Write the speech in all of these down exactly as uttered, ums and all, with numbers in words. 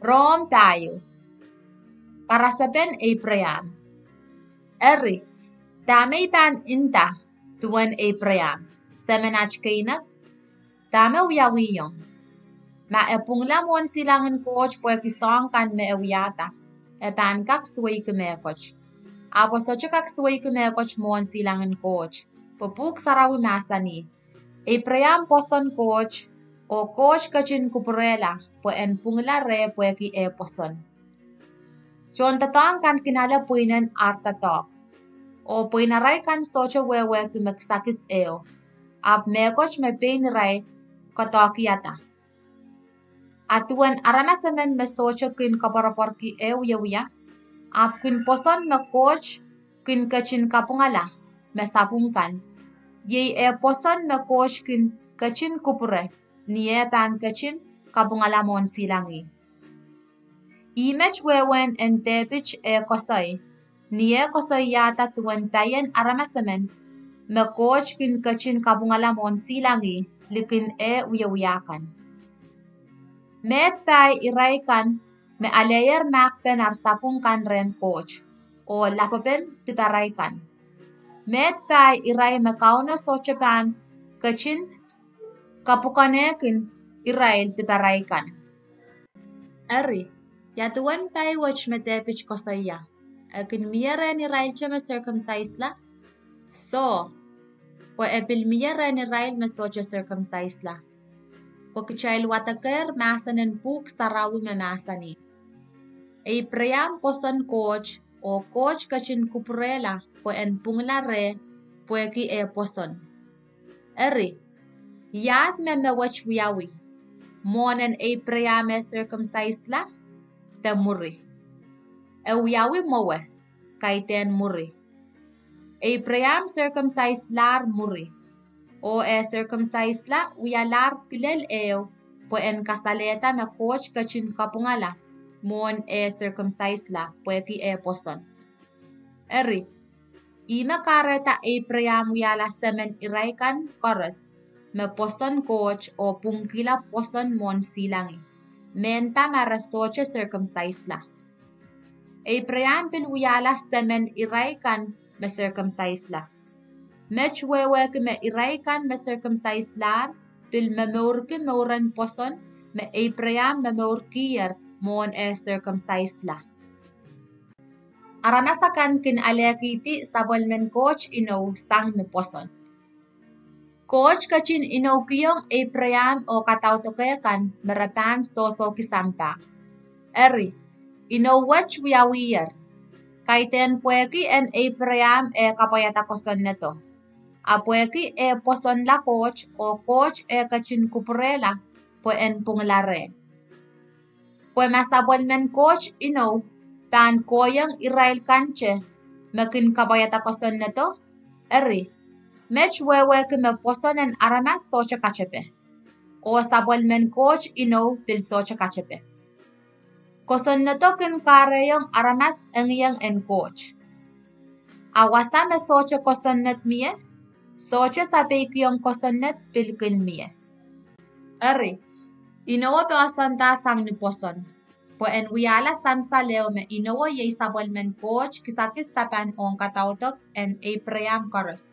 Rom pahieu. Karasepen Abraham. Eri, dahme I pahn nda duwen Abraham, semenet keinek? Dahme wiawihong? Ma e pwungla mwohn silangin Koht pwehki soahng kan me e wiahda, e pahn kak suweiki mehkot. Ahpw e sohte kak suweiki mehkot mwohn silangin Koht, pwe Pwuhk Sarawi mahsanih, Abraham pwoson Koht, oh Koht ketin kupwurehla pwe en pwungla reh pwehki eh pwoson. Tohndoadoahk kan kin ale pweinen ar doadoahk, oh pweinarail kan sohte wehwehki me kisakis ehu, ahpw mehkot me pein irail koadoahkihada. A duwen aramas emen me sohte kin koapworopworki eh wiewia, ahpw kin pwoson me Koht kin ketin kapwungala me sapwung kan, iei eh pwoson me Koht kin ketin kupwure ni eh pahn ketin kapwungala mwohn silangih. Ih met wehwehn en Depit eh koasoi, ni eh koasoiahda duwen paien aramas emen, me Koht kin ketin kapwungala mwohn silangih likin eh wiewia kan. Meid pai irail kan me aleier mahkpen ar sapwung kan rehn Koht, oh lapwepen diparail kan. Meid pai irail me Kauno sohte pahn ketin kapwukonehkin irail diparail kan. Eri, ia duwen pai wet me Depit koasoia? E kin mie rehn irailte me sirkumsaisla? Soh, pwe e pil mie rehn irail me sohte sirkumsaisla. Pwe kitail wadekehr mahsen en Pwuhk Sarawi me mahsanih, Abraham pwoson Koht, oh Koht ketin kupwurehla pwe en pwungla reh pwehki eh pwoson. Eri, iahd me me wet wiawi, mwohn en Abraham eh sirkumsaisla, de mwuri? E wiawi mwowe, kaidehn mwuri. Abraham sirkumsaislahr mwuri, oh eh sirkumsaisla wialahr kilel ehu pwe en kasalehda me Koht ketin kapwungala mwohn eh sirkumsaisla pwehki eh pwoson. Eri, ih me kahrehda Abraham wiahla semen irail kan koaros me pwoson Koht oh pwungkihla pwoson mwohn silangih, mehnda ma re sohte sirkumsaisla. Abraham pil wiahla semen irail kan me sirkumsaisla. Met wehwehki me irail kan me sirkumsaislahr pil momourki mouren pwoson me Abraham momourkier mwohn eh sirkumsaisla. Aramas akan kin alehkihdi sapwellimen Koht inou sang ni pwoson. Koht ketin inoukihong Abraham oh kadaudok kan me re pahn sohsohki sampah. Eri, inou wet wiawiher, kaidehn pwehki en Abraham eh kapwaiada kosonnedo, a pwehki eh pwosonla Koht oh Koht eh ketin kupwurehla pwe en pwungla reh. Pwe ma sapwellimen Koht inou pahn kohieng irail kante me kin kapwaiada kosonnedo, eri, met wehwehki me pwoson en aramas sohte katepe, oh sapwellimen Koht inou pil sohte katepe. Kosonnedo kin kahrehiong aramas engieng en Koht. A wasa me sohte kosonned mie, sohte sapeikiong kosonned pil kin mie. Eri, inowo poahsoanda sang ni pwoson, pwe en wiahla sansal ehu me inowo iei sapwellimen Koht kisakis sapan ong kadaudok en Abraham koaros,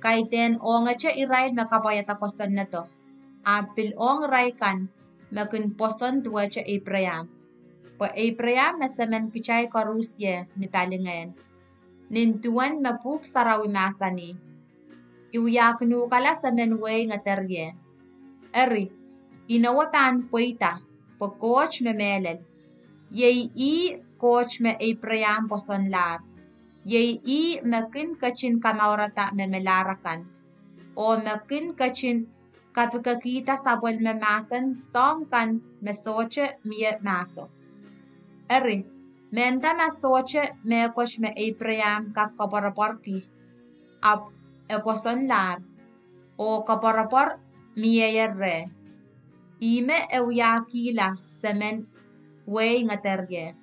kaidehn ohngete irail me kapwaiada kosonnedo, ahpw pil ong irail kan me kin pwoson duwehte Abraham. Pwe Abraham me semen kitail koaros ie ni palingehn, nin duwen me Pwuhk Sarawi mahsanih, I wiahkinuhkala semen wehi ngeder ie. Eri, inowo pahn pweida, pwe Koht me mehlel. Iei ih Koht me Abraham pwosonlahr. Iei ih me kin ketin kamourada me melahr akan, oh me kin ketin kapikekihda sapwellime mahsen soahng kan me sohte mie mahso. Eri, mehnda ma sohte mehkot me Abraham kak koapworopworki, ahpw e pwosonlahr, oh koapworopwor mieier reh, ihme e wiahkihla semen wehi ngeder ie.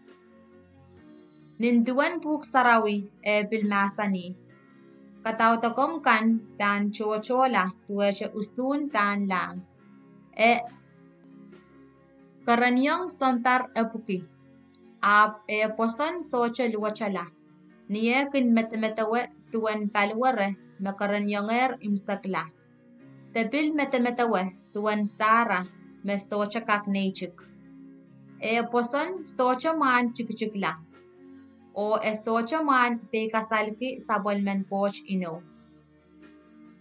Nin duwen Pwuhk Sarawi e pil mahsanih, kadaudokong kan pahn tohtohla duwehte usuhn pahnlahng. E Kereniong sounpar epwiki, ahpw eh pwoson sohte luwetala, ni eh kin medemedewe duwen paliwere me kereniongehr imwisekla, de pil medemedewe duwen Sara me sohte kak neitik. Eh pwoson sohte mwahn tikitikla, oh e sohte mwahn peikasalki sapwellimen Koht inou.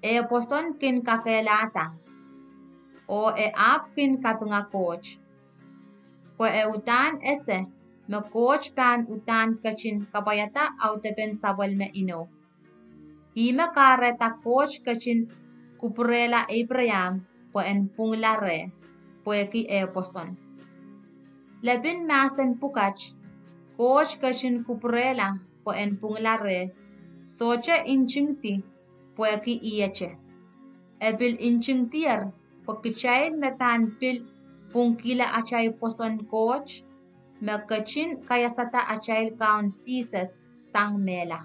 Eh pwoson kin kakehlahda, oh e ahpw kin kapinga Koht, pwe e uhdahn ese me Koht pahn uhdahn ketin kapwaiada audepen sapwellime inou. Ihme kahrehda Koht ketin kupwurehla Eipraam pwe en pwungla reh, pwehki eh pwoson. Lepin mahsen pwukat, Koht ketin kupwurehla pwe en pwungla reh, sohte ntingdi pwehki ihte. E pil ntingdier pwe kitail me pahn pil pwungkihla atail pwoson Koht, me ketin kaiasada atail Kaun Sises sang mehla.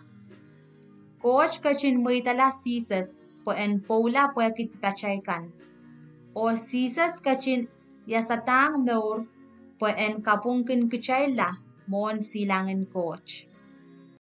Koht ketin mweidala Sises pwe en pwoula pwehki dipatail kan. Oh Sises ketin iasadahng mour pwe en kapwungkinkitailla mwohn silangin Koht.